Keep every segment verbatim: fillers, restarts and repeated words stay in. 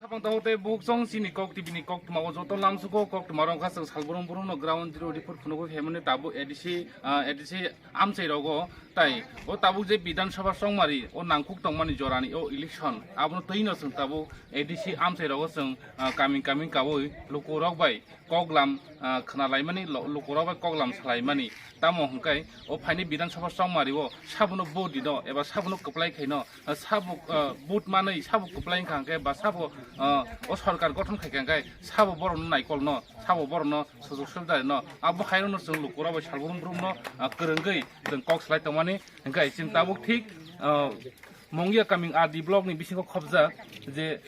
Tamo tei buk chong chini kok T V ni kok tuma o joto lamsuko kok tuma rong kasang salborong borong no ground zero report phunugo hemani tabuk A D C, ah, A D C amchai rogo tai o tabuk je Bidhan Sabha chongmari o nangkuk tongmani jorani o election abono twi no chwng tabuk A D C amchai rogo chwng, ah, kaming kaming kabui luku rok bai kok lam, ah, khna laimani lo-, luku rok bai kok lam salaimani. Tamo hwnkhe o phaini Bidhan Sabha chongmari o sabono vote dino eba sabono kwplai khaino, ah, sabo, ah, vote manwi sabo kwplai wngkha hwnkhe ba sabo, ah, o sorkar gothon khaikha hwnkhe sabo borokno naikolno, sabo borokno sujok subidano abo hairokno chwng lukurok bai salbrum brumno, ah, kwrwngwi chwng kok salai tongmani hwnkhe chwng tabuk thik, ah, Mongya kaming R D block ni bisingo khobjak je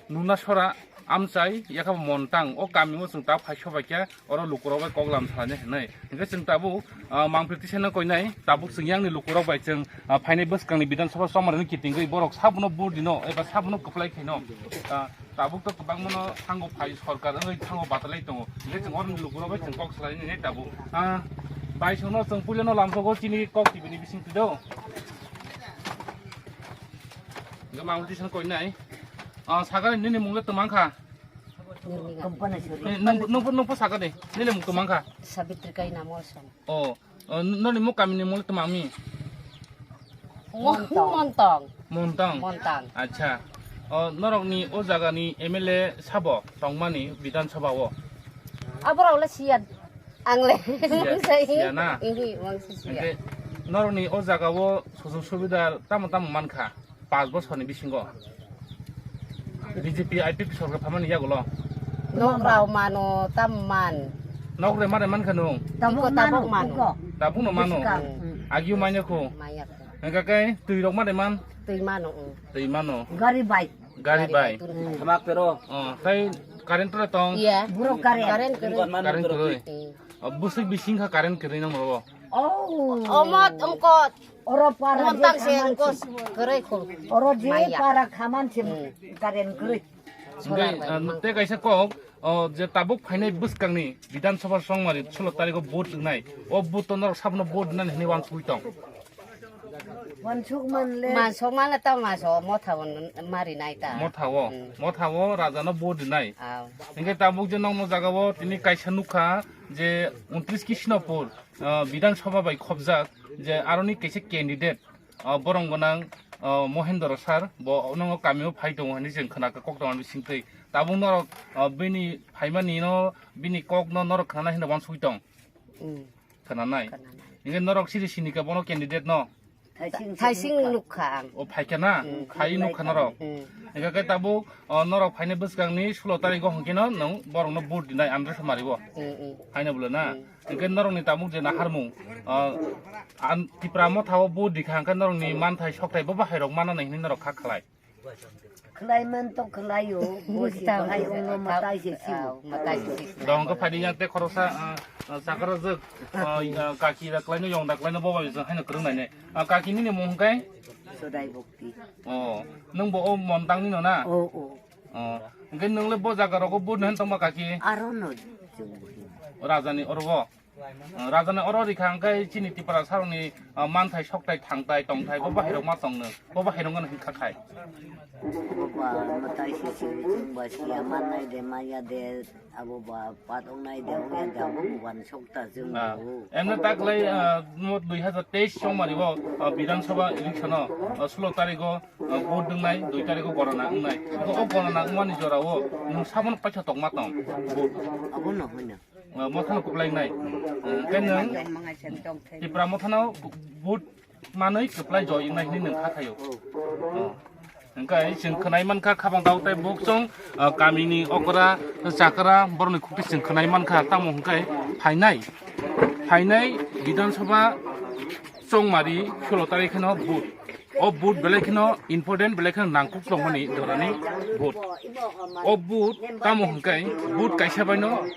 Nunasora amchai yakha Montang o kamio chwng ta phai sobaikha oro lukurok bai kok lam salani hinwi. Hingke chwng tabuk, ah, mangpili tisano koinai tabuk chwng yang ni lukurok bai chwng, ah, phainai bwskang ni Bidhan Sabha chongmari ni kitingwi borok sabono vote dino eba sabono kwplai khaino, ah, tabuk to kwbangmano thango phai sorkar wngwi thango batalai tongo. Hingke chwng oro ni lukurok bai chwng kok salai nini tabuk. Ah, bai songno chwng puilano lamsogo chini kok T V ni bising twido. Hingke mangpili tisano koinai. Ah, sakani nini mungla twmang kha. Nirmika. Nung, nung, nung po sakani. Nini mung twmang kha. Sabitrika Inamol Song. Oh, oh, noni mo kamini mole twmami? Montong. Montong. Montong. Montong. Acha. Oh, norokni o jagani M L A sabo tongmani Bidhan Sabha o? Aborok le siya. Ang le. Siya, siya na? Ihi, wang si siya. Hingke norokni o jaga o sujog subida tamo tamo mankha? Panch bosorni bisingo B J P I P P sorkar phaimani yagulo. Nok rao mano tam man. Nok re mare man khano. Tabuk iko tabuk mano, mano. Iko. Tabuk no mano. Biskang. Hmm. Agio manya kho. Maya kho. Engka kai twi rok mare man. Twi mano, hmm. Twi mano. Gari bai. Gari bai. Hmm. Hamak pero. Oh, tai current re tong. Iya. Buro current. Current kere. Current kere. Hmm. Oh, busik bising kha current kere nang ro. Oh. Omot ongkot. Oro para Montang je se khaman ko si. Kwrwi kho. Oro je maya. Para khaman se Hmm. Karen kwrwi. Solar bai ah, mang. Te kaisa kok, oh, je tabuk phainai bwskangni Bidhan Sabha chongmari sulo tarikh o vote wngnai. O vote to norok sabno vote wngnani hinwi wansugwi tong. Wansuk manle. Mansuk manle ta maso motha on mari nai ta. Motha o, Hmm. Motha o raja no vote wngnai. Aw. Hingke tabuk je nokno jaga o tini kaisa nukha je untris Kishnopur, ah, Bidhan Sabha bai khobjak je aroni kaisa candidate, ah, borong gwnang, ah, Mohendro sir, bo nongo kamio phai tongo hinwi chwng khna kha kok tongmani bisingtwi. Tabuk norok, ah, bini phaimani no, bini kok no norok khnana hinwi wansugwi tong. Hmm. Khnanai. Khnanai. Hingke norok siri sini kha bono candidate no? Thaising Thaising nukha. Nukha ang. O phaikha na? Hmm. Phai nukha norok. Hmm. Hingke khe tabuk, o, norok phainai bwskangni sulo tarikh o hwnkhe no nwng borokno vote dinai andro samari o. Hmm, hmm. Haino bwle na? Hmm. Hingke norokni tabuk je naharmung, o, an, Tipra Motha o vote dikha hwnkhe norokni manthai sokthai bo bahairok mananai hinwi norok kha khlai. Khlai man to khlaio, bosi Tamo bahai se, uno ta-, matai se siu. Ah, matai se siu. Dong khe phaidi yang te khoroksa, ah, ah, sakra jwk, ah, ah, kaki da klaino, yong da klaino, boba jwk haino kwrwng naine. Ah, kaki nini mung hwnkhe? Sodai Bhakti. Oh, nwng bo o Montang ni no na? Oh, oh. Oh, hwnkhe nwng le bo jaga rogo vote no hen tongma kaki? Aro no chwng bo hin. Raja ni oro bo? Ah, raja ni oro rikha hwnkhe chini Tipra saroni, ah, manthai sokthai thangthai tongthai bo bahai rok ma tong nw, bo bahai rok no hin kha khai. Bo ba matai se se chwng ba siya man nai de maya de. Abo ba pat ong nai de, ong ya de, abo buban sok ta chwng Ah, bo. Emne tak lai, ah, mo dui hazar teis chongmari bo, ah, Bidhan Sabha election o, ah, sulo tarikh o, ah, vote dwng nai, dui tarikh o gorana wng nai. Bo o gorana wngmani jora o nwng sabono paitha tongma tong vote. Abo no hwnwi no. Ah, mothano kwplai nai. Ah, khe nwng Tipra mothano vote manwi kwplai joi wngnai hinwi nwng kha khaio. Oh. Hwnkhe chwng khwnai mankha khabang tao tei bukchung, ah, kamini okra chakra borokni khukti chwng khwnai mankha, tamo hwnkhe phainai, phainai Bidhan Sabha chongmari sulo tarikh kheno vote. O vote belai kheno important, belai kheno nangkuk tongmani dorani vote. O vote tamo hwnkhe vote kaisa baino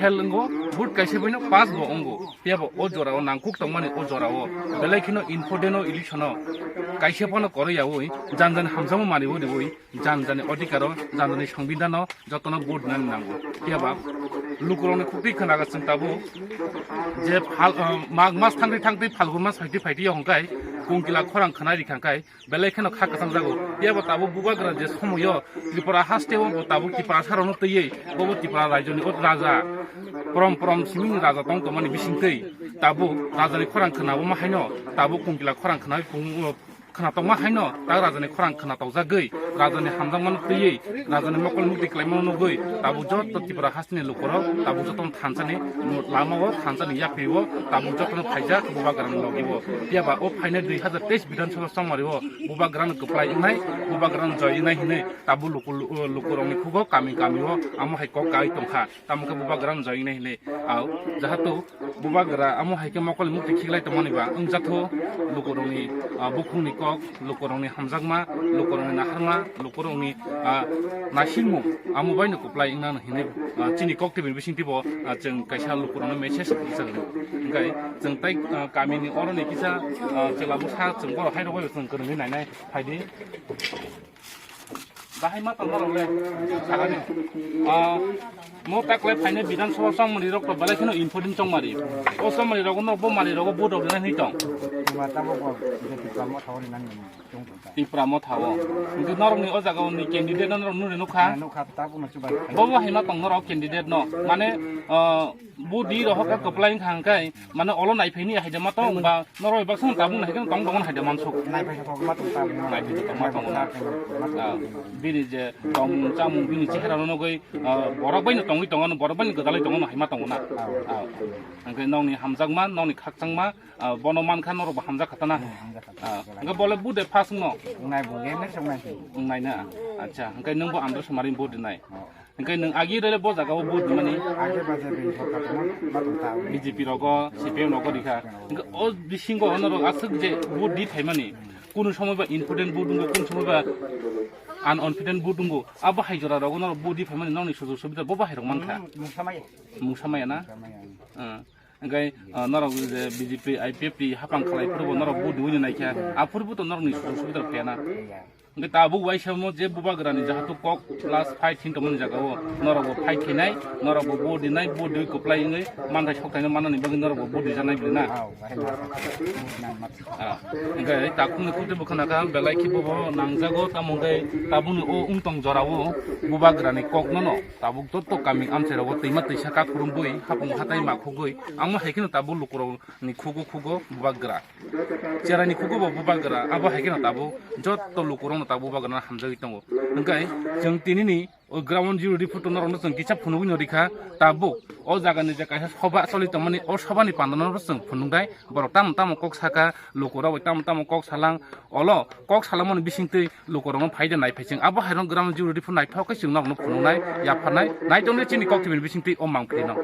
Hel wngo, vote kaisa baino pass bo wngo. Phiya bo o jora o nangkuk tongmani o jora o belai kheno important o election o kaisa phano koroi yaui jan jani hamjakma manwi riui jan jani odhikar o jan jani songbidan o jotono vote nani nango. Phiya ba lukurokni khukti khwnaga chwng tabuk je phal-, uh, Mag mas thangri thangtwi Phalgun mas phaitwi phaitwi o hwnkhe kongkila khorang khwnai rikha khe belai kheno kha kwchang jago. Phiya bo tabuk bubagra je somoyo Tripura haste o bo tabuk Tiprasa rokno twiwi bobo Tripura rajyoni o raja prom prom simini raja tong tongmani bisingtwi tabuk rajani khorang khwnabo ma haino tabuk kongkila khorang khwnai pung-, khwnatokma haino tak rajani khorang khwnatokjagwi rajani hamjakmano twiwi rajani mokol mukti klaimano nugwi tabuk joto Tripura hasteni lukurok tabuk jotono thansani lamao thansani yaprio tabuk jotono phaijak bubagrani logibo. Phiya ba o phainai dui hazar teis Bidhan Sabha chongmario bubagrano kwplai wngnai, bubagrano joi wngnai hinwi tabuk luku-, lukurokni khugo kami kamio amo hai kok kaui tongkha. Tamo khe bubagrano joi wngnai hinwi. Au, jahato bubagra amo hai khe mokol mukti khiklai tongmani ba wngjakho lukurokni, ah, bukhukni kok, lukurokni hamjakma, lukurokni naharma, lukurokni, ah, naisingmung amo baino kwplai wngnano hinwi, ah, chini kok tibini bisingtwibo, ah, chwng kaisa lukurokno message rwchapmani. Hwnkhe chwng tai, ah, kamini oroni kisa, ah, chwla bwsa chwng borok hai rwbaio chwng kwrwngwi nainai phaidi. Bahai ma tong norok le. Sagani. Ah, mo tak le phaine Bidhan Sabha chongmani rok to belai kheno important chongmani. O chongmani rok no bo mani rok bo dok na hi tong. Tuma tamo bo je Tipra Motha o rinani tong tong ta. Tipra Motha o. Ngi norok ni o jaga ni candidate no norok nuri nukha. Nukha ta bo no chubai. Bo bo hai ma tong norok candidate no. Mane, ah, bo di rohok ka kwplai wngkha hwnkhe, mane olo naiphai ni haida ma tong ba norok bai baksa tabuk nai khe tong tong haida mansuk. Naiphai khe tong ma tong ta. Naiphai khe tong ma tong na. Ah, bini je tong chamung bini chehra no nugwi, ah, borok bai no tongwi tongo, borok bai no gwdalwi tongo, hai ma tongo na. Ah. Ah, hwnkhe nokni hamjakma, nokni khakchangma, ah, bono mankha norok bo hamjak kha ta na. Hmm, hamjak kha ta. Ah, hwnkhe bole bude first no. Nai bo ye ne song nai. Nai na. Acha, hwnkhe nwng bo Andhra Sumari bo dinai. Oh. Hwnkhe nwng agi rele bo jaga o vote dimani? Agi ba je bini sorkar tongma, ma tong ta. B J P rogo, C P M rogo rikha. Hwnkhe o bisingo onorok aswk je vote di phaimani, kunu somoi ba important vote wngo, kunu somoi ba unconfident vote wngo, abo hai jora rogo norok vote di phaimani nokni sujog subida bo bahai rok mankha. Hmm, mungsa maya. Mungsa maya na? Mungsa maya. Ah. Hwnkhe, ah, norok je B J P, I P F T hapang khlai phuru bo norok vote di wini naikha, aphuru bo to norokni sujog subida phaiya na. Phaiya. Hwnkhe tabuk waisa mo je bubagrani jahato kok plus fight hin tongmani jaga o norok bo fight khainai, norok bo vote dinai, vote diwi kwplai wngwi manthai sokthai no mannani bagwi norok bo vote dijaknai bini na. Hao, bahai ma sa. Ah, hwnkhe takhukni khuti bo khna kha belai khe bo bo nangjago, tamo hwnkhe tabukni o wngtong jora o bubagrani kok no no tabuk joto kami amchai rogo twima twisa kak khurumwi hapung hatai ma khugwi amo hai kheno tabuk lukurok ni khugo khugo bubagra. Cherai ni khugo bo bubagra, abo hai kheno tabuk joto lukurok no tabuk bubagra no hamjagwi tongo. Hwnkhe chwng tini ni o ground zero report norok no chwng kisa phunugwi no rikha, tabuk o jaga ni je kaisa soba choli tongmani, o soba ni panda no chwng phunuknai, borok tamo tamo kok saka, lukurok bai tamo tamo kok salang, olo kok salangmani bisingtwi lukurok no phaida nai phai chwng abo hai no ground zero report naithok khe chwng norok no phunuknai, yapharnai, nai tongdi chini kok tibini bisingtwi o mang phai no.